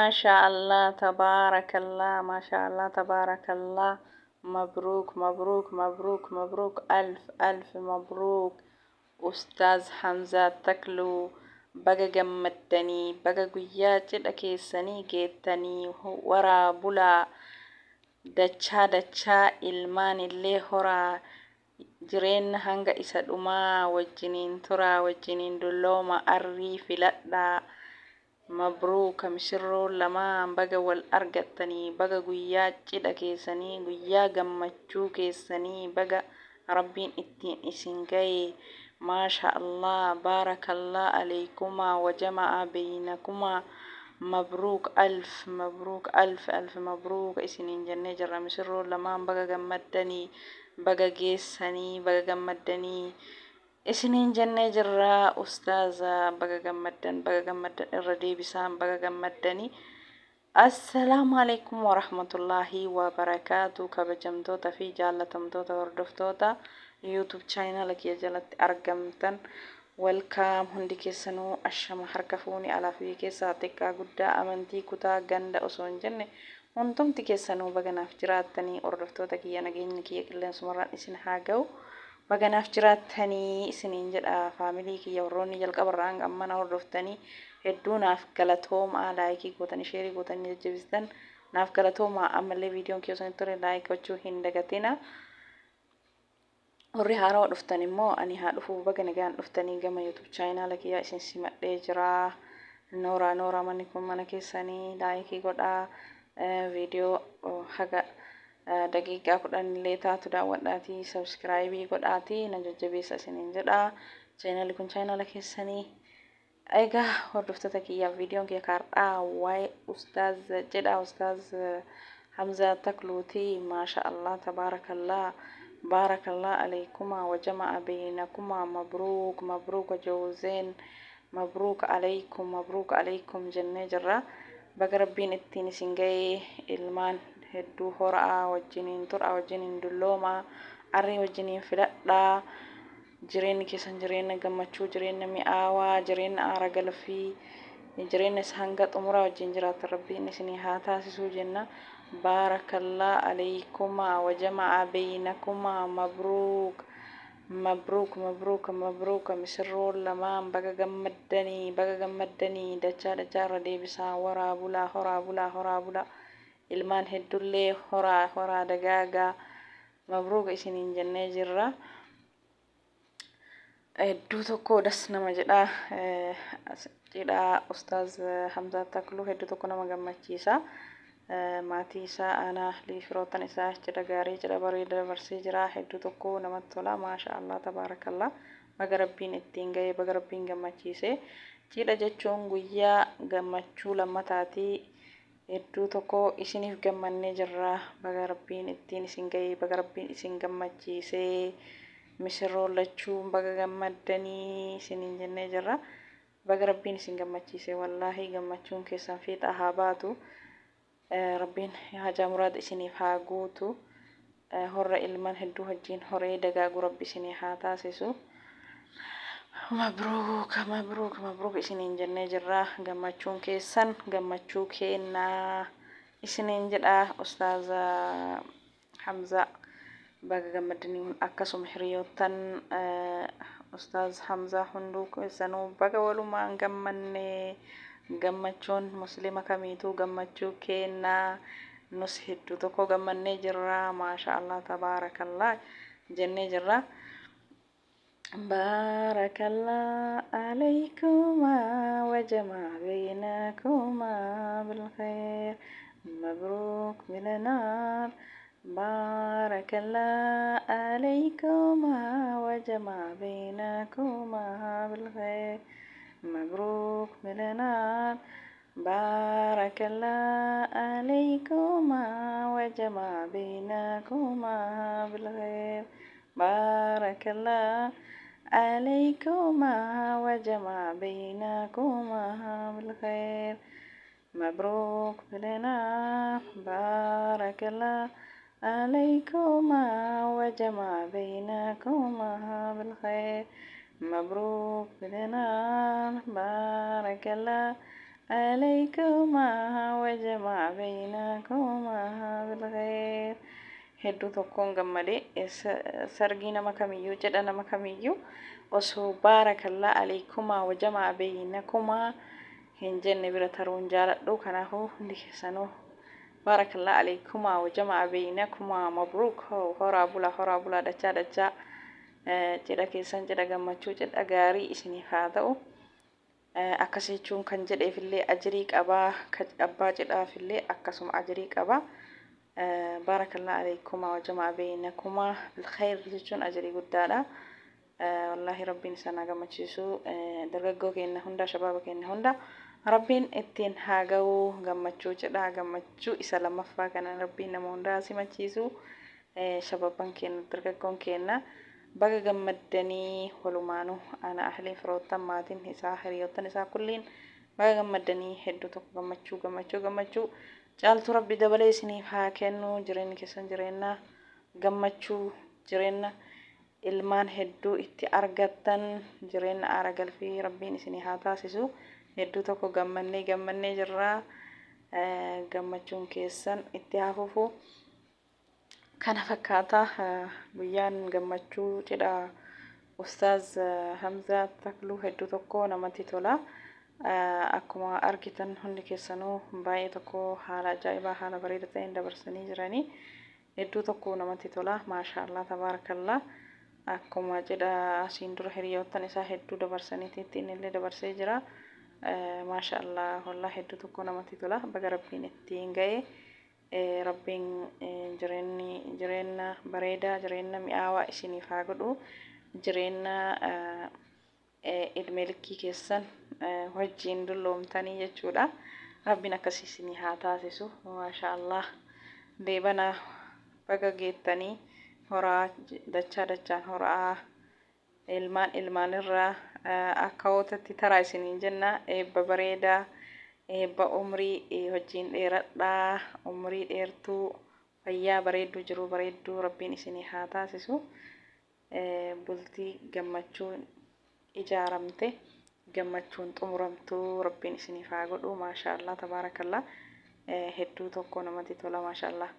Maashaa Allah tabaarakallah maashaa Allah tabaarakallah mabruuk mabruuk mabruuk mabruuk alf alf mabruuk Ustaaz Hamzaa Takluu baga gammaddanii baga guyyaa cidha keessanii geettanii waraa bulaa dachaa dachaa ilmaanillee horaa Jireenna hanga isa dhumaa wajjiniin turaa wajjiniin dullooma arrii filadhaa Mabruuka misirroon lamaan baga wal argattanii baga guyyaa cidha keessanii guyyaa gammachuu keessanii baga Rabbiin ittiin isin gaye Maasha Allah Baarakallah Aleykumaa wajama'a beynakumaa Mabruuk Alf Mabruuk Alf Alf Mabruuka isiniin jennee jirra misirroon lamaan baga gammaddanii Baga geessanii baga gammaddanii isiniin jennee jirra ustaaza baga gammaddan baga gammaddan irra deebisaan baga gammaddanii. Assalaamu alaikum warahmatullaahi wabarakaatu kabajamtoota fi jaallatamtoota hordoftoota YouTube channel kiyya jalatti argamtan welcome hundi keessanuu ashama harka fuuni alaa fi keessaa xiqqaa guddaa amantii kutaa ganda osoo hin jenne Hundumti keessanuu baga naaf jiraattanii hordoftoota kiyya nageenyi kiyya qilleensumarraan isin haa ga'u baga naaf jiraattanii isiniin jedha faamilii kiyya warroonni jalqabarraa hanga amma na hordoftanii hedduu naaf galatoomaa laayikii gootanii sheerii gootanii jajjabeessitan naaf galatoomaa ammallee viidiyoon kiyya osoo hin tole laayik gochuu hin dagatina. Warri haarawa dhuftan immoo ani haa dhufuu baga nagaan dhuftanii gama YouTube chaayinaala kiyyaa isin simadhee jira. Nooraa nooraa manni kun mana keessanii laayikii godhaa viidiyoo haga daqiiqaa 10 illee taatu daawwadhaatii sabskiraayibii godhaatii na jajjabeessa isiniin jedha. Chaayinaalli kun chaayinaala keessanii. Egaa hordoftoota kiyyaaf viidiyoon kiyya kaardhaa waa'ee ustaaz jedha ustaaz Hamzaa Takluuti maasha Allah tabaarakallah baarakallah aleykumaa wajama'a beynakumaa mabruuk mabruuk jawuzeen mabruuk aleykum mabruuk aleykum jennee jirra baga rabbiin ittiin isin ga'ee ilmaan hedduu hora'a wajjiniin tur'a wajjiniin dulloomaa arrii wajjiniin filadhaa Jireenni keessan jireenna gammachuu, jireenna mi'aawaa, jireenna aara galfii, jireenna isa hanga xumuraa wajjin jiraattan Rabbiin isinii haa taasisuu jenna. Baarakallah aleykumaa wa jama'a beynakumaa mabruuk mabruuk mabruuka mabruuka misirroon lamaan baga gammaddanii baga gammaddanii dachaa dachaa irra deebisaa waraa bulaa horaa bulaa horaa bulaa ilmaan heddullee horaa horaa dagaagaa Mabruuka isiniin jennee jirra. Hedduu tokko das nama jedha. Cidha Ustaaz Hamzaa Takluu hedduu tokko nama gammachiisa. Maatii isaa aanaa ahlii firoottan isaa cidha gaarii cidha bareeda dabarsee jira. Hedduu tokko namatti tola. Maasha Allah tabaarakallah. Baga rabbiin ittiin ga'e baga rabbiin gammachiise. Cidha jechuun guyyaa gammachuu lammataati. Hedduu tokko isiniif gammannee jirra baga rabbiin ittiin isin ga'e baga rabbiin isin gammachiise misirroon lachuu baga gammaddanii isiniin jennee jirra baga rabbiin isin gammachiise wallaahi gammachuun keessan fiixaa haa baatu rabbiin hajaa muraada isiniif haa guutu Horra ilman hedduu wajjiin horee dagaagu rabbi isinii haa taasisu. Mabruuk mabruuk mabruuk isiniin jennee jirra. Gammachuun keessan gammachuu keennaa isiniin jedha ustaaza Hamzaa. Baga gammaddanii akkasuma hiriyoottan ustaaz Hamzaa hunduu keessanuu baga walumaan gammanne gammachuun muslima kamiituu gammachuu keennaa. Nus hedduu tokko gammannee jirra maasha Allah tabaarakallah jennee jirra. Baarakallah alaykumaa wajamaa beeynakumaa bilkhayr mabruuk milanaar Baarakallah alaykumaa wajamaa beeynakumaa bilkhayr mabruuk milanaar Baarakallah aleeykumaa wajama'a beeynakumaa bilkheyr Baarakallah aleeykumaa wajama'a beeynakumaa bilkheyr Mabruuk bilenaa Baarakallah aleeykumaa wajama'a beeynakumaa bilkheyr Mabruuk bilenaa Baarakallah Alaykumaa wajama'a beeynakumaa bilkheyr. Hedduu tokkoon gammade. Sargii nama kamiyyuu, cidha nama kamiyyuu osoo baarakallaa alaykumaa wajama'a beeynakumaa hin jenne bira taruu hin jaaladhu. Kanaafuu hundi keessanuu baarakallaa alaykumaa wajama'a beeynakumaa mabruuk, horaa bula, horaa bulaa, dachaa dachaa. Cidha keessan cidha gammachuu, cidha gaarii isiniif haa ta'u. Akkas jechuun kan jedheefillee ajrii qaba, ka abbaa cidhaafillee akkasuma ajrii qaba. Baarakallaa aleykumaa wa jama'a beeynakumaa bilkheyr jechuun ajrii guddaadha. Wallaahi Rabbiin isaan haa gammachiisu. Dargaggoo keenna hunda, shabaaba keenna hunda Rabbiin ittiin haa ga'u. Gammachuu cidhaa, gammachuu isa lammaffaa kana Rabbiin nama hundaa haa simachiisu. Shababban keenna, dargaggoon keenna, baga gammaddanii. Walumaanuu ana, ahliin, firoottan, maatiin isaa, hiriyoottan isaa kulliin baga gammaddanii. Hedduu tokko gammachuu, gammachuu, gammachuu caaltuu Rabbi dabalee isiniif haa kennu. Jireenyi keessan jireenya gammachuu, jireenya ilmaan hedduu itti argattan, jireenya aara galfii Rabbiin isinii haa taasisu. Hedduu tokko gammannee, gammannee jirra. Gammachuun keessan itti haa fufu. Kana fakkaata guyyaan gammachuu cidha Ustaaz Hamzaa Takluu. Hedduu tokko namatti tola. Akkuma argitan hundi keessanuu baay'ee tokko haala ajaa'ibaa, haala bareeda ta'een dabarsanii jiranii. Hedduu tokko namatti tola. Maasha Allah, tabaarakallaa. Akkuma cidha asiin dura hiriyoottan isaa hedduu dabarsaniititti innillee dabarsee jira. Maasha Allah, wallah hedduu tokko namatti tola. Baga Rabbiin ittiin ga'e. Rabbiin jireenni jireenna bareedaa, jireenna mi'aawaa isiniif haa godhu. Jireenna ilmee likkii keessan wajjiin dulloomtanii jechuudha. Rabbiin akkasii isinii haa taasisu. Maasha Allah. Deebana baga geettanii, horaa dachaa dachaan, horaa ilmaan ilmaanirraa akkawootatti taraa isiniin jenna. Eebba bareedaa, eebba umrii wajjiin dheeradhaa, umrii dheertuu, fayyaa bareedduu, jiruu bareedduu Rabbiin isinii haa taasisu. Bultii gammachuun ijaaramte gammachuun xumuramtuu Rabbiin isiniif haa godhu. Maasha Allah, tabaarakallaa. Hedduu tokko namatti tola, maasha Allah.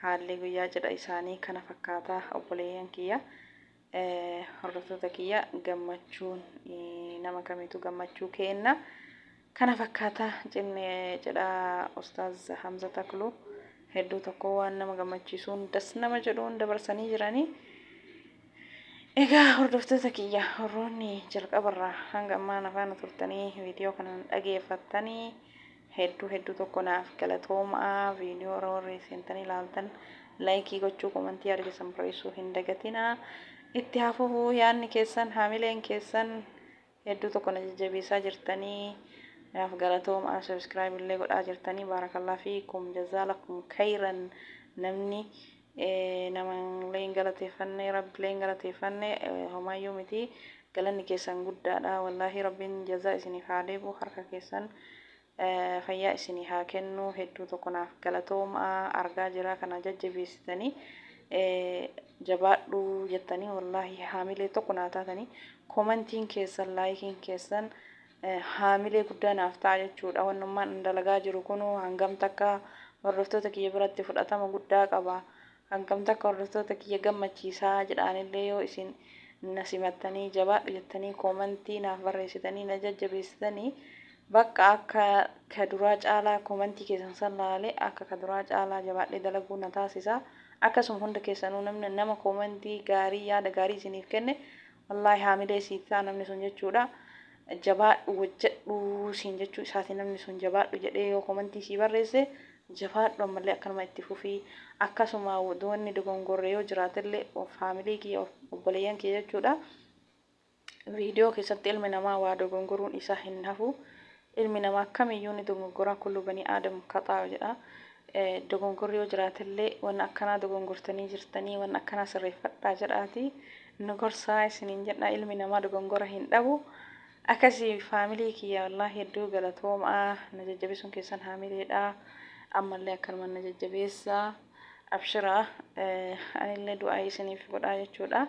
Haalli guyyaa cidha isaanii kana fakkaata, obboleeyyan kiyya, hordoftoota kiyya. Gammachuun nama kamiitu gammachuu kenna. Kana fakkaata cinne cidha Ustaaz Hamza Takluu. Hedduu tokko waan nama gammachiisuun, das nama jedhuun dabarsanii jiranii. Egaa hordoftoota kiyya, warroonni jalqabarraa hanga ammaa na faana turtanii viidiyoo kana dhageeffattanii, hedduu hedduu tokko naaf galatoomaa. Viidiyoo warri seentanii ilaaltan like gochuu, comment yaada keessan barreessuu hin dagatinaa. Itti hafufuu yaadni keessan, haamileen keessan hedduu tokko na jajjabeessaa jirtanii, naaf galatoomaa. Subscribe illee godhaa jirtanii, baarakallaa fiikum, jazaalakum khayran. Namni nama illee hin galateeffanne, Rabbilee hin galateeffanne, homaayyuu miti, galanni keessan guddaadha. Wallaahi Rabbiin jazaa isiniif haa deebi'u, harka keessan fayyaa isinii haa kennu. Hedduu tokko naaf galatoomaa. Argaa jira kana jajjabeessitanii, jabaadhu jettanii, wallaahi haamilee tokko naa taatanii. Commentiin keessan, likeiin keessan haamilee guddaa naaf ta'a jechuudha. Wannummaan an dalagaa jiru kun hangam takka hordoftoota kiyya biratti fudhatama guddaa qaba, hangam takka hordoftoota kiyya gammachiisaa jedhaanillee, yoo isin na simattanii, jabaadhu jettanii comment naaf barreessitanii na jajjabeessitanii, bakka akka ka duraa caalaa comment keessan san laalee akka ka duraa caalaa jabaadhee dalaguu na taasisa. Akkasuma hunda keessanuu namni nama comment gaarii, yaada gaarii isiniif kenne, wallaahi haamilee siif ta'a namni sun jechuudha. Jabaadhu, hojjedhu siin jechuu isaati. Namni sun jabaadhu jedhee yoo comment sii barreesse, jabaadhu, ammallee akkanuma itti fufii. Akkasuma wanni dogongorre yoo jiraatellee, faamilii kiyya, obboleeyyan kiyya jechuudha. Viidiyoo keessatti ilmi namaa waa dogongoruun isaa hin hafu. Ilmi namaa kamiyyuu ni dogongora, kullu banii aadam kaxaa jedha. Dogongorri yoo jiraatellee, wanna akkanaa dogongortanii jirtanii, wanna akkanaa sirreeffadhaa jedhaati nu gorsaa isiniin jedha. Ilmi namaa dogongora hin dhabu. Akkasii faamilii kiyya, wallaahi hedduu galatoomaa. Na jajjabeessuun keessan haamileedha. Ammallee akkanuma na jajjabeessaa. Abshiraa, anillee du'aa isiniif godhaa jechuudha.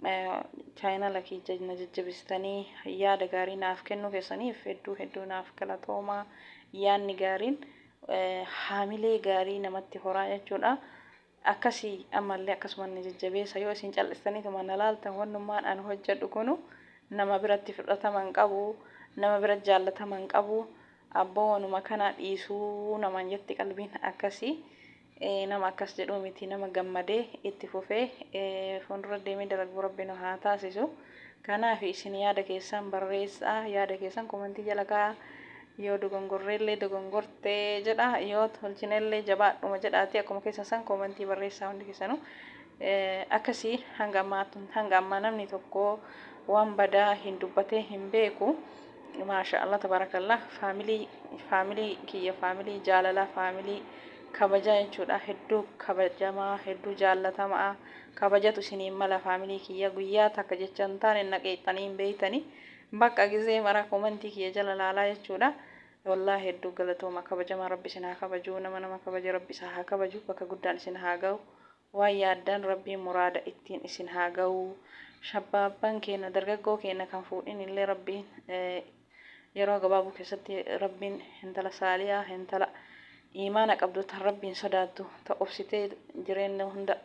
Chaayinala kiyya na jajjabistanii yaada gaarii naaf kennuu keessaniif hedduu hedduu naaf galatoomaa. Yaanni gaariin haamilee gaarii namatti horaa jechuudha. Akkasii ammallee akkasuma na jajjabeessa yoo isin cal'istaniituma na laaltan wannummaan an hojjedhu kunu nama biratti fudhatama hin qabu, nama bira jaallatama hin qabu. Abboo wanuma kana dhiisuu namaan jetti qalbiin akkasii. Nama akkas jedhuu miti nama gammadee itti fufee fuuldura deemee dalagu rabbi nu haa taasisu. Kanaaf isin yaada keessan barreessaa, yaada keessan komentii jala kaa'aa. Yoo dogongorreellee dogongortee jedha, yoo tolchinellee jabaadhuma jedhaati akkuma keessan san komentii barreessaa hundi keessanuu. Akkasii hanga ammaa hanga ammaa namni tokko waan badaa hin dubbatee hin beeku. Maasha Allah tabarakallah faamilii faamilii kiyya faamilii jaalalaa faamilii kabajaa jechuudha hedduu kabajamaa hedduu jaallatamaa kabajatu isiniin mala faamilii kiyya guyyaa takka jecha hin taane na qeexxanii hin beeytanii bakka gizee mara komantii kiyya jala laalaa jechuudha wallaahi hedduu galatooma kabajamaa rabbi isin haa kabaju nama nama kabaje rabbi isaa haa kabaju bakka guddaan isin haa ga'u Waan yaaddan Rabbiin muraada ittiin isin haa ga'u. Shabbaabban keenna dargaggoo keenna kan fuudhin illee Rabbiin yeroo gabaabuu keessatti Rabbiin intala saaliyaa intala iimaana qabdu tan Rabbiin sodaattu ta obsitee jireenya hunda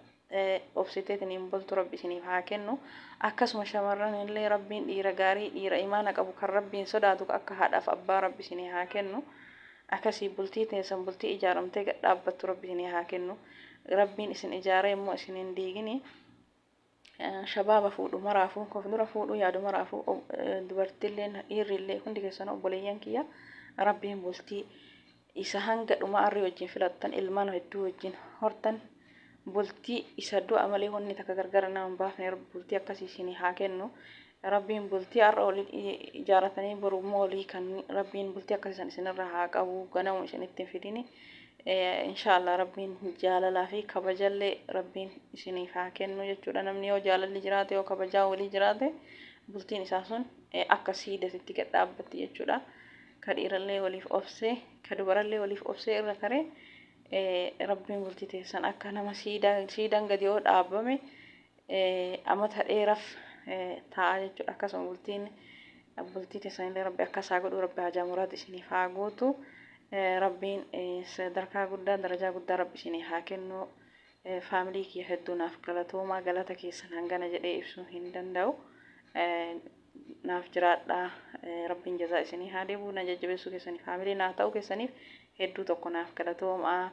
obsiteetiin hin bultu Rabbi isiniif haa kennu. Akkasuma shamarran illee Rabbiin dhiira gaarii dhiira imaana qabu kan Rabbiin sodaatu akka haadhaaf abbaa Rabbi isinii haa kennu. Akkasii bultii teessan bultii ijaaramtee gad dhaabbattu Rabbi isinii haa kennu. Rabbiin isin ijaaree immoo isin hin diigini. Shabaaba fuudhu maraafuu of dura fuudhuu yaadu maraafuu dubartiilleen dhiirrillee hundi keessanuu obboleeyyan kiyya Rabbiin bultii isa hanga dhumaa arrii wajjin filattan ilmaan hedduu wajjin hortan bultii isa du'a malee wanni takka gargar nama hin baafne Rabbi bultii akkasii isinii haa kennu. Rabbiin bultii har'a olii ijaaratanii boru immoo olii kan Rabbiin bultii akkasii san isinirra haa qabu ganamu isinitti hin fidini. Inshaallah Rabbiin jaalalaa fi kabajallee Rabbiin isiniif haa kennu jechuudha. Namni yoo jaalalli jiraate yoo kabajaa walii jiraate bultiin isaa sun akka siidatitti gad dhaabbatti jechuudha. Ka dhiirallee waliif obsee ka dubarallee waliif obsee irra taree Rabbiin bultii teessan akka nama siidaan gadi yoo dhaabame amata dheeraf taa'a jechuudha. Akkasuma bultiin bultii teessanillee Rabbi akkas haa godhu Rabbi hajaa muraad isiniif haa guutu. Rabbiin sadarkaa guddaa darajaa guddaa Rabbi isinii haa kennu. Faamilii kiyya hedduu naaf galatoomaa galata keessan hangana jedhee ibsuu hin danda'u. Naaf jiraadhaa Rabbiin jazaa isinii haa deebi'u na jajjabeessuu keessaniif faamilii naaf ta'uu keessaniif hedduu tokko naaf galatoomaa.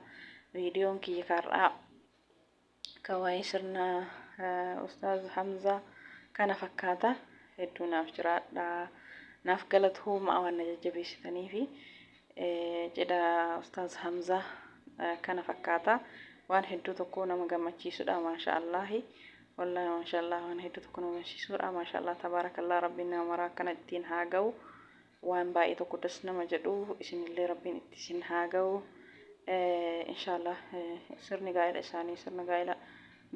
Viidiyoon kiyya kaar'aa ka waa'ee sirna Ustaaz Hamzaa kana fakkaata. Hedduu naaf jiraadhaa. Naaf galatoomaa waan na jajjabeessitaniifi jedha Ustaaz Hamzaa kana fakkaata. Waan hedduu tokko nama gammachiisudha maasha Allaahi. Wallaahi maasha Allah waan hedduu tokko nama gammachiisudha maasha Allah tabaarakallah Rabbiin nama maraa akkana ittiin haa ga'u. Waan baay'ee tokko das nama jedhu isinillee Rabbiin itti isin haa ga'u. Inshaallah sirni gaa'ela isaanii sirna gaa'ela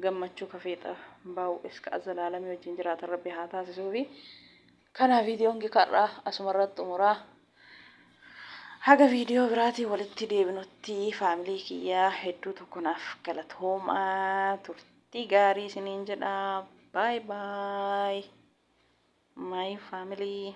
gammachuu ka fiixa bahu iska azalaalamii wajjin jiraatan Rabbi haa taasisuufi. Kana viidiyoon karraa asumarratti xumuraa. Haga viidiyoo biraatiin walitti deebinutti faamilii kiyyaa hedduu tokko naaf galatoomaa turtii gaarii isiniin jedha. Bye bye my family.